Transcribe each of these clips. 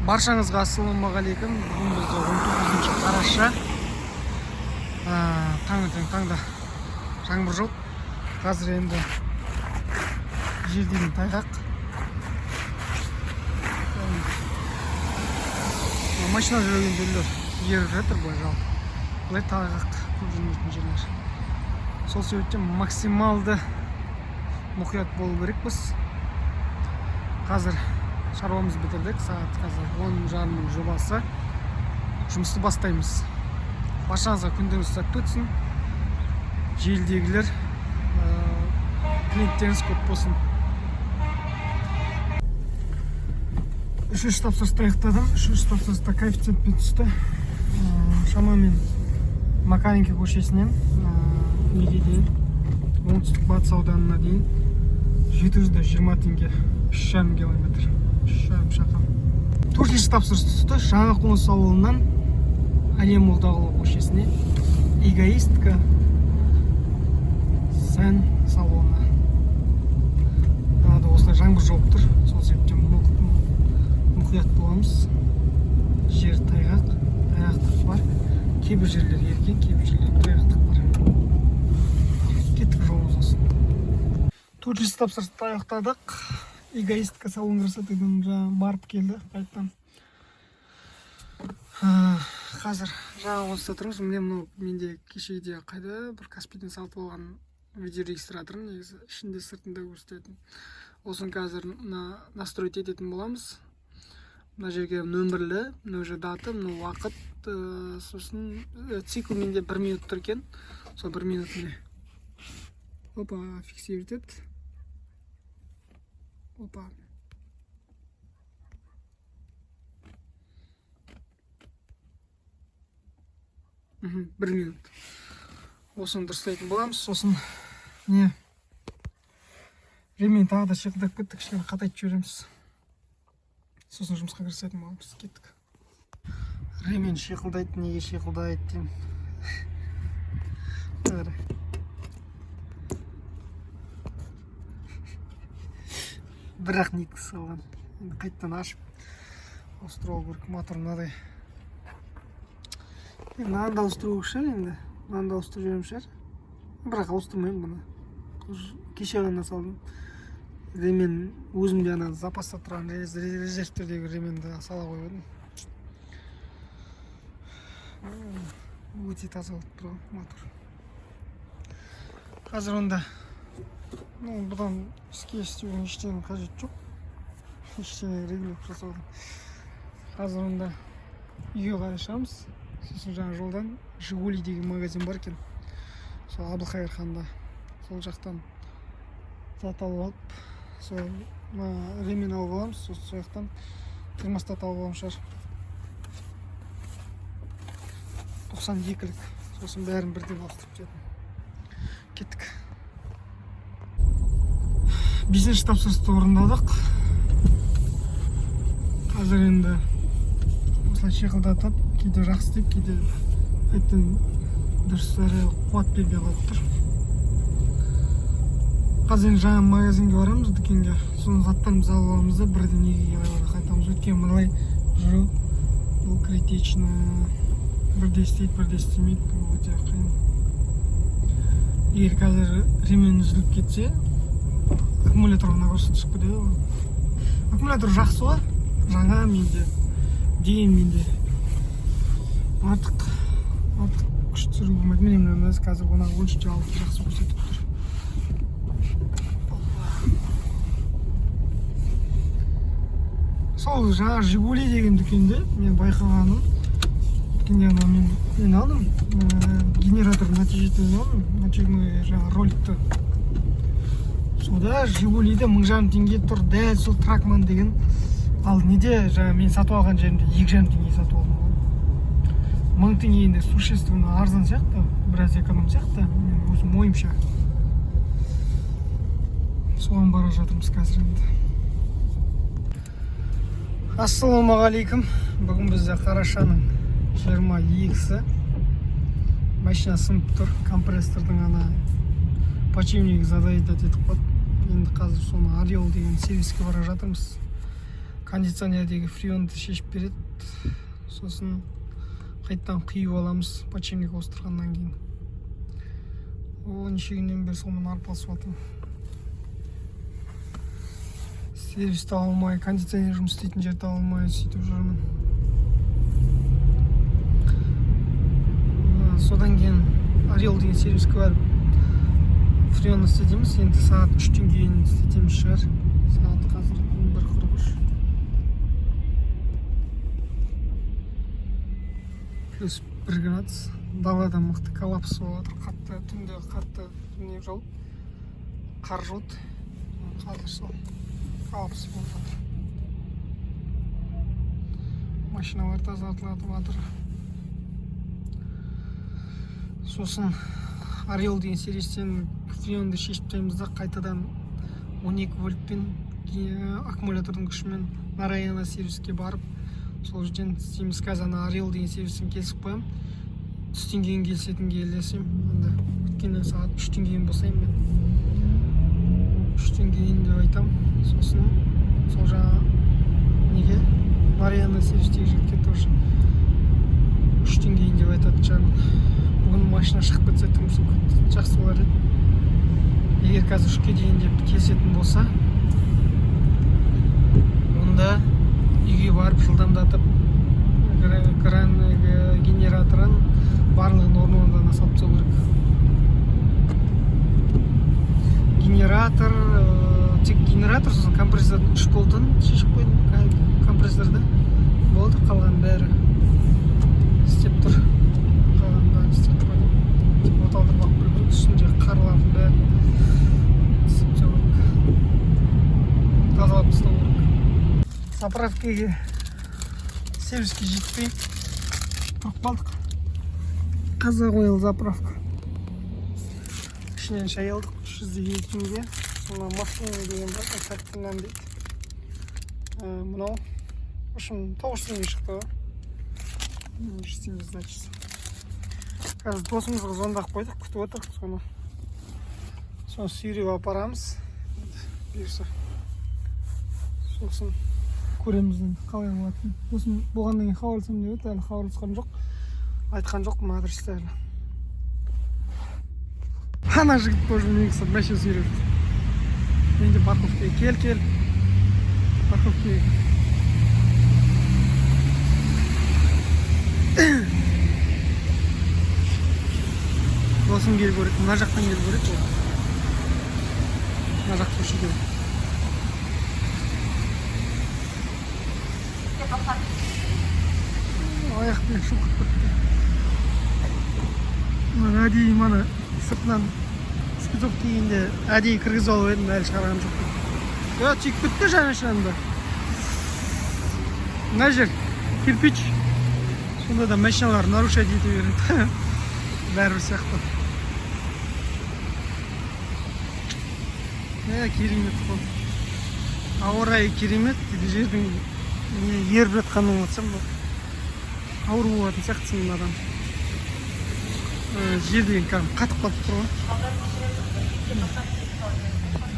Баршаңызға ассалаумағалейкум. Бүгін бізде 19 қараша. Таңертең таңда жаңбыр жауып, қазір енді жер деген тайғақ. Машина жүрген жерлер еріп жатыр былай жалпы. Былай тайғақ көп жүрмейтін жерлер. Сол себептен максималды мұқият болу керекпіз. Қазір шаруамызды бітірдік. Сағат қазір 10:30-ның жобасы. Жұмысты бастаймыз. Баршаңызға күндеріңіз сәтті өтсін. Желідегілер, клиенттеріңіз көп болсын. Үшінші тапсырысты аяқтадым. Үшінші тапсырыста коэффициентпен түсті. Шамамен Макаренко көшесінен неге дейін, Оңтүстік Батыс ауданына дейін 720 теңге, 3,5 километр, 3,5 шақырым. Төртінші тапсырыс түсті Жаңақоныс ауылынан Әлия Молдағұлова көшесіне, Эгоистка сән салоны. Далада осылай жаңбыр жауып тұр, сол себептен мұқият боламыз. Жер тайғақ, тайғақтық бар, кейбір жерлер ерген, кейбір жерлер тайғақтық бар. Кеттік, жолымыз болсын. Төртінші тапсырысты аяқтадық. Эгоистка салон красотыдан жаңа барып келді қайтадан. Қазір жаңа қоныста тұрмыз. Міне, мынау менде кешегіде қайда бір Каспийден сатып алған видеорегистраторым, негізі ішінде сыртында көрсететін. Осыны қазір мына настроить ететін боламыз. Мына жерге нөмірлі, мына жерде дата, мына уақыт, сосын цикл менде бір минут тұр екен. Сол бір минут, міне, опа, фиксировать етеді. Опа. Бір минут. Осыны дұрыстайтын боламыз. Сосын не, ремень тағы да шиқылдап кетті, кішкене қатайтып жібереміз. Сосын жұмысқа кірісетін боламыз. Кеттік. Ремень шиқылдайды, неге шиқылдайды деймін. Қара. Бірақ нитка салған. Енді қайтадан ашып ауыстырып алу керек. Мотор мынадай. Енді мынаны да ауыстыру керек шығар енді. Мынаны да ауыстырып жіберемін шығар. Бірақ ауыстырмаймын бұны. Уже кеше ғана салдым. Ремень өзімде ана запаста тұрған резервтердегі ременді сала қойып едім. Өте таза болып тұр ғой мотор. Қазір онда, ну, бұдан іске істеудің ештеңе қажеті жоқ. Ештеңе регулировка жасаудың. Қазір онда үйге қарай шығамыз. Сосын жаңа жолдан Жигули деген магазин бар екен. Сол Әбілқайыр ханда. Сол жақтан зат алып алып, сол мына ремень алып аламыз, сосын сол жақтан термостат алып аламыз шығар. 92-лік. Сосын бәрін бірден ауыстырып тастадым. Кеттік. Бесінші тапсырысты орындадық. Қазір енді осылай шиқылдатып, кейде жақсы істеп, кейде қайтадан дұрыс әрі қуат бермей қалып тұр. Қазір енді жаңа магазинге барамыз, дүкенге. Соның заттарымызды алып аламыз да, бірден үйге қарай қайтамыз. Өйткені мыналай жүру бұл критично. Бірде істейді, бірде істемейді. Бұл өте қиын. Егер қазір ремень үзіліп кетсе, аккумуляторға нагрузка түсіп кетеді ғой. Аккумулятор жақсы ғой, жаңа менде. Дегенмен де артық күш түсіруге болмайды. Міне, мына қазір оны 13,6 жақсы көрсетіп тұр. Опа. Сол жаңа Жигули деген дүкенде мен байқағаным, өткенде ана мен алдым, генератор натяжитель алдым, натяжной жаңа роликті. Сонда Жигулиде 1500 теңге тұр дәл сол Тракман деген. Ал неде, жаңа мен сатып алған жерімде 2,5 теңге сатып алдым ғой. 1000 теңге енді существенно арзан сияқты, біраз эконом сияқты мен өзім ойымша. Соған бара жатырмыз қазір енді. Ассалаумағалейкум. Бүгін бізде қарашаның 22-сі. Машина сынып тұр, компрессордың ана подшипнигі задаять етіп қалды. Енді қазір соны Орел деген сервиске бара жатырмыз. Кондиционердегі фреонды шешіп береді, сосын қайтадан құйып аламыз подшипник ауыстырғаннан кейін. О, неше күннен бері сонымен арпалысып жатырмын. Сервис таба алмай, кондиционер жұмыс істейтін жер таба алмай, сөйтіп жүрмін. Содан кейін Орел деген сервиске барып, фреон істетеміз. Енді сағат 3-тен кейін істетеміз шығар. Сағат қазір 1:43. +1 градус. Далада мықты коллапс болып жатыр. Қатты түнде, қатты не жауды, қар жауды. Қазір сол коллапс болып жатыр. Машиналар тазартылып жатыр. Сосын Орел деген сервистен фреонды шешіп тастаймыз да, қайтадан 12 вольтпен аккумулятордың күшімен Нараяна сервиске барып, сол жерден істейміз. Қазір ана Орел деген сервистен келісіп қоямын, түстен кейін келісетін келісемін енді. Өйткені сағат 3-тен кейін босаймын мен. 3-тен кейін деп айтамын. Сосын сол жаңа неге, Нараяна сервистегі жігітке тоже 3-тен кейін деп айтатын шығармын. Бүгін машина шығып кетсе, тым жақсы болар еді. Егер қазір 3-ке дейін деп келісетін болса, онда үйге барып, жылдамдатып, кран, генераторын, барлығын орын орнына салып тастау керек. Генератор, тек генератор, сосын компрессордың үш болтын шешіп қойдым. Компрессорды болды, қалған бәрі істеп тұр. Қалған бәрін істеп қойдым. Тек оталдырып алып келу керек. Үстінде қарлардың бәрін істеп тастау керек, тазалап тастау керек. Заправкаге, сервиске жетпей тұрып қалдық. Қазақ Ойл заправка. Ішінен шай алдық, 302 теңге. Мына маффин деген бар, тәтті нан дейді. Мынау, в общем, 900 теңге шықты ғой. 100 теңге, значит. Қазір досымызға звондап қойдық, күтіп отырмық соны. Соны сүйреп апарамыз енді, бұйырса. Сосын көреміз енді қалай болатынын. Досым болғаннан кейін хабарласамын деп еді, әлі хабарласқан жоқ, айтқан жоқпын адресті әлі. Ана жігіт тоже менің ұқсап машина сүйреп жүр. Мен де парковкаға кел, кел, парковкаға. Досым келу керек, мына жақтан келу керек ол, мына жақ көшеге. Аяқпен шұлқып кетті. Мына әдейі, мана сыртынан спецовка кигенде әдейі кіргізіп алып едім, әлі шығарған жоқпын. Я тиіп кетті жаңа машинамда. Мына жер кирпич, сонда да машиналар нарушать ете береді, бәрібір сияқты. Керемет қой, ауа райы керемет. Жердің не еріп жатқанын айтсам, ауру болатын сияқтысың мынадан. Жер деген кәдімгі қатып қалып тұр ғой,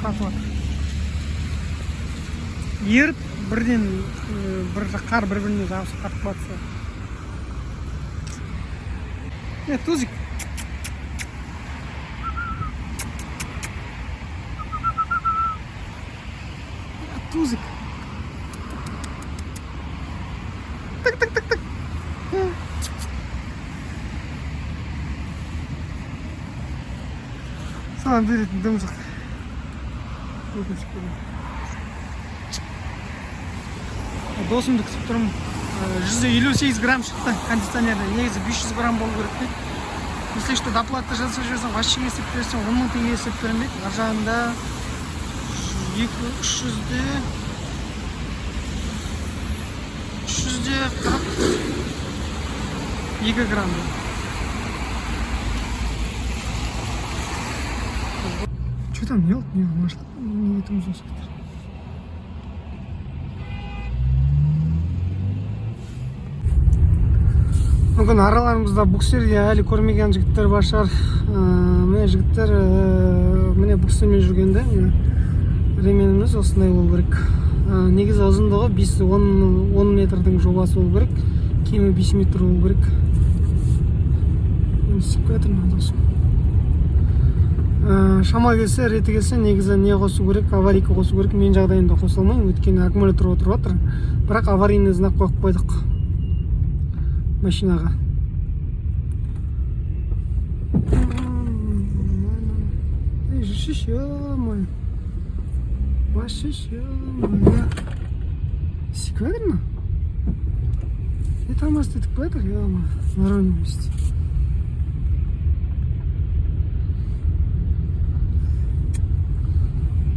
қатып жатыр. Еріп бірден, бір қар бір біріне жабысып қатып қалады сол. Не, тузик. Тузик. Тик тик тик тик. Саған беретін дым жоқ, өкінішке орай. Досымды күтіп тұрмын. 158 грамм шықты кондиционерде. Негізі 500 грамм болу керек дейді. Если что, доплата жасап жіберсең, вообще есеп берсең, 10 000 теңге есеп беремін дейді. Ар жағында екі 342 грамм дейді. Че там, не болды, не машина неге тұрмыз осы? Мүмкін, араларымызда буксирде әлі көрмеген жігіттер бар шығар. Міне, жігіттер, міне, буксирмен жүргенде, міне, ременіміз осындай болу керек. Негізі ұзындығы 5-10 10 метрдің жобасы болу керек, кемі 5 метр болу керек. Не істеп келатыр мына досым? Шама келсе, реті келсе, негізі не қосу керек? Аварийка қосу керек. Мен жағдайымда қоса алмаймын, өйткені аккумулятор отырып жатыр, бірақ аварийный знак қойып қойдық машинаға. Ей, жүрші, ё-моё, вообще, ё-моё, істеп келатыр мына, не тормоз етіп келатыр, ё-моё, на ровном месте.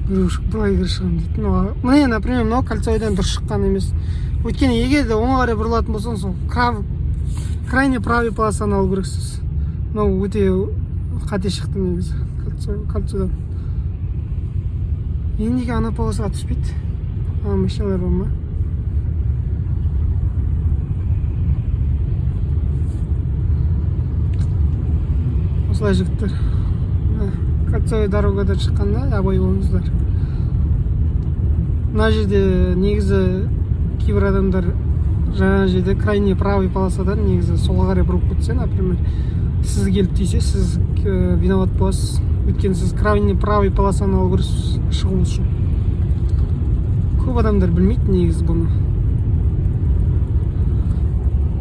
Біреу былай кіріп шығамын дейді. Ну, міне, например, мынау кольцевойдан дұрыс шыққан емес, өйткені егер де оңға қарай бұрылатын болсаң, сол крайне правый полосаны алу керексіз. Мынау өте қате шықты негізі кольцодан. Енді неге ана полосаға түспейді? Ана машиналар бар ма? Осылай, жігіттер. Мына кольцевой дорогадан шыққанда абай болыңыздар. Мына жерде негізі кейбір адамдар жаңа жерде крайне правый полосадан негізі солға қарай бұрылып кетсе, например, сіз келіп тисе, сіз виноват боласыз, өйткені сіз крайне правый полосаны алу керексіз шығу үшін. Көп адамдар білмейді негізі бұны.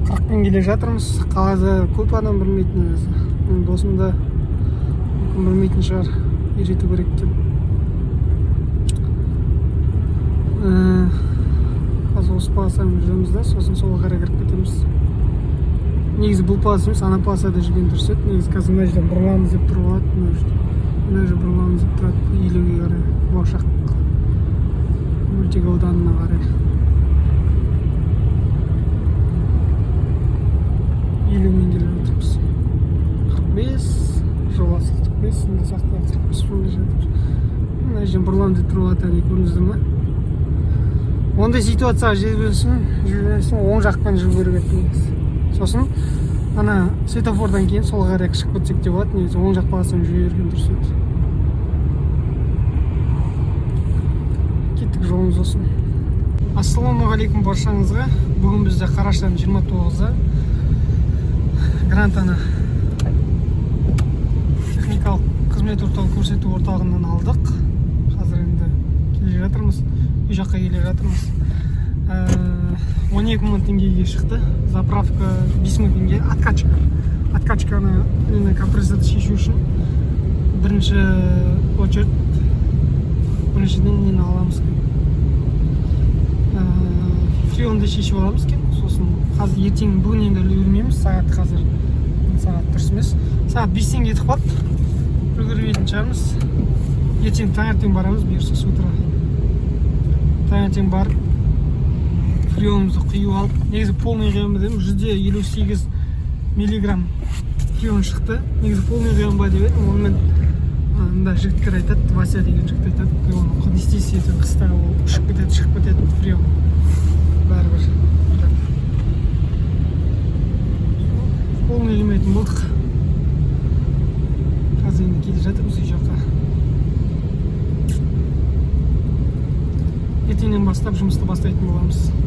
40-пен келе жатырмыз қалада. Көп адам білмейді негізі. Менің досым да мүмкін білмейтін шығар, үйрету керек деп. Қазір осы полосамен жүреміз да, сосын солға қарай кіріп кетеміз. Негізі бұл полоса емес, ана полосада жүрген дұрыс еді негізі. Қазір мына жерден бұрыламыз деп тұрып алады, мына жерде, мына жерде бұрыламыз деп тұрады, Илеуге қарай, Болашақ мөлтек ауданына қарай. 50-мен келе жатырмыз, 45 жоласы, 45 мына жақта 45-пен келе жатырмыз. Мына жерден бұрыламын деп тұрып алады, әне, көрдіңіздер ма? Ондай ситуацияға жіберсін, оң жақпен жүру керек еді негізі. Сосын ана светофордан кейін солға қарай шығып кетсек те болады. Негізі оң жақ полосамен жүре берген дұрыс еді. Кеттік, жолымыз болсын. Ассалаумағалейкум баршаңызға! Бүгін бізде қарашаның 29-ы. Грантаны техникалық қызмет орталық көрсету орталығынан алдық. Қазір енді келе жатырмыз, үй жаққа келе жатырмыз. 12 мың теңгеге шықты, заправка 5 мың теңге. Откачканы, нені, компрессорды шешу үшін бірінші очередь, біріншіден нені аламыз екен? Фреонды шешіп аламыз екен. Сосын қазір, ертең, бүгін енді үлгермейміз. Сағат қазір, сағат дұрыс емес, сағат 5-тен кетіп қалды, үлгермейтін шығармыз. Ертең таңертең барамыз, бұйырса, с утра таңертең барып, фреонымызды құйып алып. Негізі полный құямын ба дедім, 158 миллиграмм фреон шықты. Негізі полный құямын ба деп едім, онымен анда жігіттер айтады, Вася деген жігіт айтады: «Ты оны не істейсің, ертең қыста ол ұшып кетеді, шығып кетеді фреон бәрібір», – деп. Полный құймайтын болдық. Қазір енді келе жатырмыз үй жаққа. Ертеңнен бастап жұмысты бастайтын боламыз.